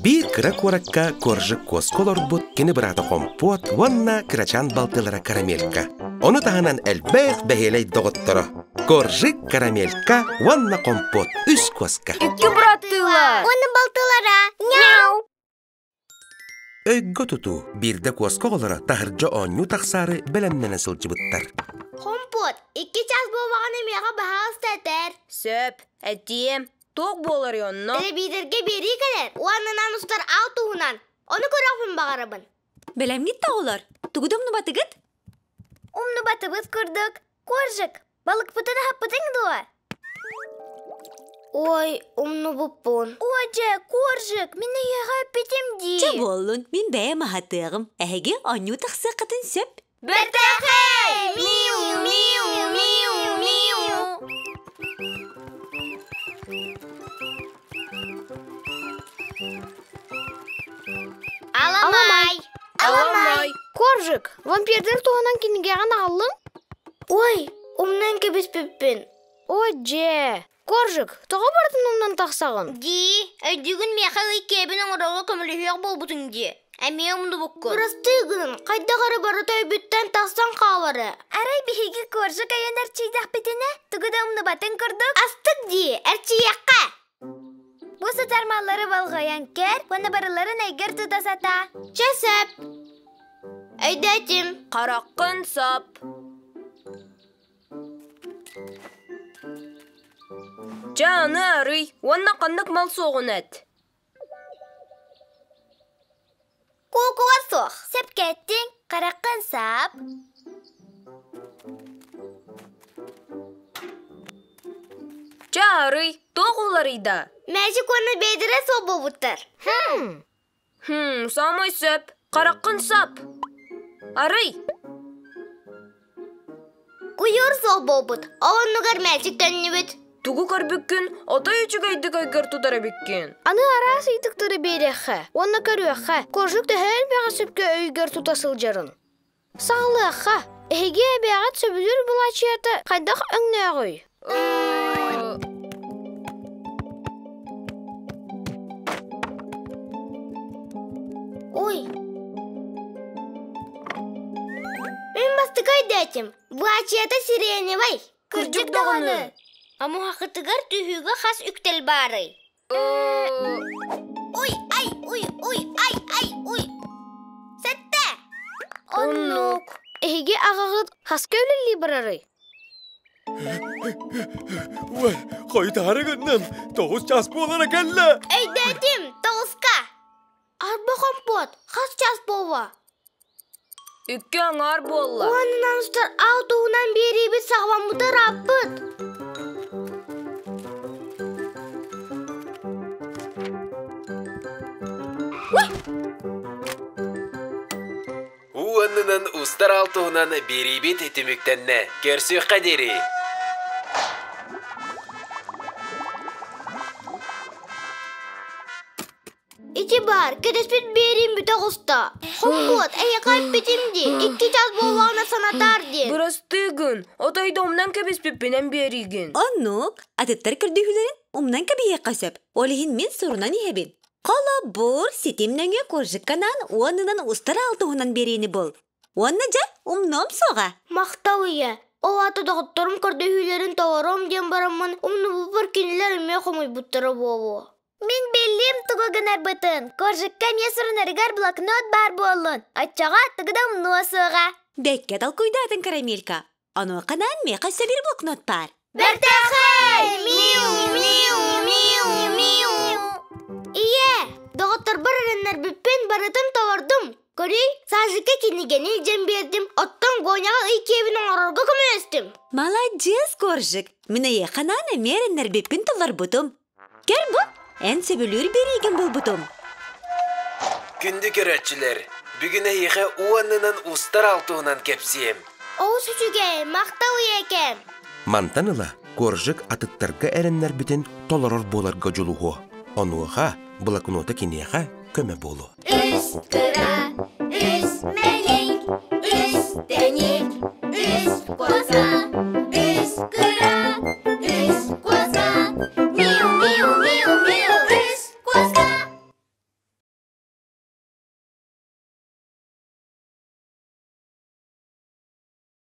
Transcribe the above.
Биир кыра куоракка Коржик куоска олорбут кини быраата Хомпуот уонна кырачаан балтылара Карамелька. Ону таһынан элбэх бэһиэлэй доҕотторо Коржик, Карамелька уонна Хомпуот үс куоска. Икки быраттыылар. Уонна балтылара. Няу! Өйгө тутуу биирдэ куоска оҕолоро таһырдьа оонньуу тахсаары бэлэмнэнэ сылдьыбыттар. Хомпуот, икки час буолбаҕына миэхэ баһаалыста этэр. Сөп, этиэм. Туох буоларый онно? Телевизорга биэрии кэлэр уонна нан устар аал туһунан. Ону көрүөхпүн баҕарабын. Бэлэмҥит да оҕолор? Тугу да умнубатыгыт? Умнубатыбыт курдук. Коржик, балыкпытын аһаппытыҥ дуо? Ой, умнубуппун. О, дьэ, Коржик, мин эйиэхэ эппитим дии. Чэ буоллун, мин бэйэм аһатыаҕым. Эһиги оонньуу тахсыаххытын сөп. Бэртээхэй! Миу, миу, миу, миу. Аламай! Аламай! Коржик, вампирдар туһунан кинигэҕин аҕаллыҥ? Ой, умнан кэбиспиппин. О, дьэ! Коржик, тоҕо барытын умнан тахсаҕын? Дии, өйдүүгүн миэхэ ый киэбин оҥорорго көмөлөһүөх буолбутуҥ дии. Эмиэ умнубуккун. Бырастыы гын, хайдах эрэ барыта өйбүттэн тахсан хаалара. Арай биһиги Коржик айан эрчийдэхпитинэ, тугу да умнубатын курдук. Астык дии, эрчийиэххэ! Бу сытар маллары болҕойон кэр уонна барыларын өйгөр тута сатаа. Чэ сөп. Өйдөөтүм. Хараххын сап. Чэ, аны арый уонна ханнык мал суоҕун эт. Куукула суох. Сөпкө эттиҥ, хараххын сап. Чэ, арый, туох уларыйда? Мээчик уонна бэйдэрэ суох буолбуттар. Хм. Хм, саамай сөп. Хараххын сап. Арый. Куйуур суох буолбут. Ол оннугар мээчик төннүбүт. Тугу көрбүккүн, отой үчүгэйдик өйгөр тутар эбиккин. Аны араас ыйытыктары биэриэххэ уонна көрүөххэ, кожук төһө элбэҕи сөпкө өйгөр тута сылдьарын. Саҕалыахха, эһиги эбээҕит сөбүлүүр былаачыйата хайдах өҥнөөҕүй? Ой. Мин бастакы өйдөөтүм. Былаачыйата сиреневай. Кырдьык даҕаны. Амуһахытыгар түһүүгэ хас үктэл баарый? Уй, ай, уй, уй, ай, ай, уй. Сэттэ. Оннук. Эһиги аҕаҕыт хаска үлэлии барарый? Ой, хойутаары гынным. Тоҕус час буолара кэллэ. Өйдөөтүм, тоҕуска. Арба хомпуот, хас час буолла? Икки аҥаар буолла. Уонунан устар аал туһунан биэриибит саҕаламмыта ырааппыт. Уу аннынан устар аал туһунан биэриибит түмүктэннэ. Көрсүөххэ диэри! Ити баар, кэтэспит биэриим бүтэ оҕуста. Хомпуот, эйиэхэ эппитим дии, икки час буоллаҕына санатаар диэн. Бырастыы гын, отой да умнан кэбиспиппинэн биэриигин. Оннук, атыттар көрдөһүүлэрин умнан кэбиһиэххэ сөп. Ол иһин мин сурунан иһэбин. Холобур, ситим нөҥүө коржикканан уонунан устар аал туһунан биэриини бул. Уонна дьэ, умнуом суоҕа. Махтал ийэ. Ол аата доҕотторум көрдөһүүлэрин толоруом диэн бараммын, умнубуппар кинилэр эмиэ хомуйбуттара буолуо. Мин биллим тугу гынарбытын. Коржикка эмиэ сурунарыгар блокнот баар буоллун. Оччоҕо тугу да умнуо суоҕа. Бэккэ толкуйдаатыҥ, Карамелька. Онуоха анаан миэхэ өссө биир блокнот баар. Бэртээхэй! Миу, миу, миу, миу. Ийэ, доҕотторбор эрэннэрбиппин барытын толордум. Көрүүй, Сажикка кинигэни илдьэн биэрдим, оттон Гоняҕа ый киэбин оҥорорго көмөлөстүм. Маладьыас, Коржик! Мин эйиэхэ анаан эмиэ эрэннэрбиппин толорбутум. Көр бу, эн сөбүлүүр биэриигин булбутум. Күндү көрөөччүлэр, бүгүн эһиэхэ уонунан устар аал туһунан кэпсиэм. Олус үчүгэй, махтал ийэкэм. Мантан ыла Коржик атыттарга эрэннэрбитин толорор буоларга дьулуһуо. Онуоха блокнота киниэхэ көмө буолуо. Үс кыра, үс мэлэй.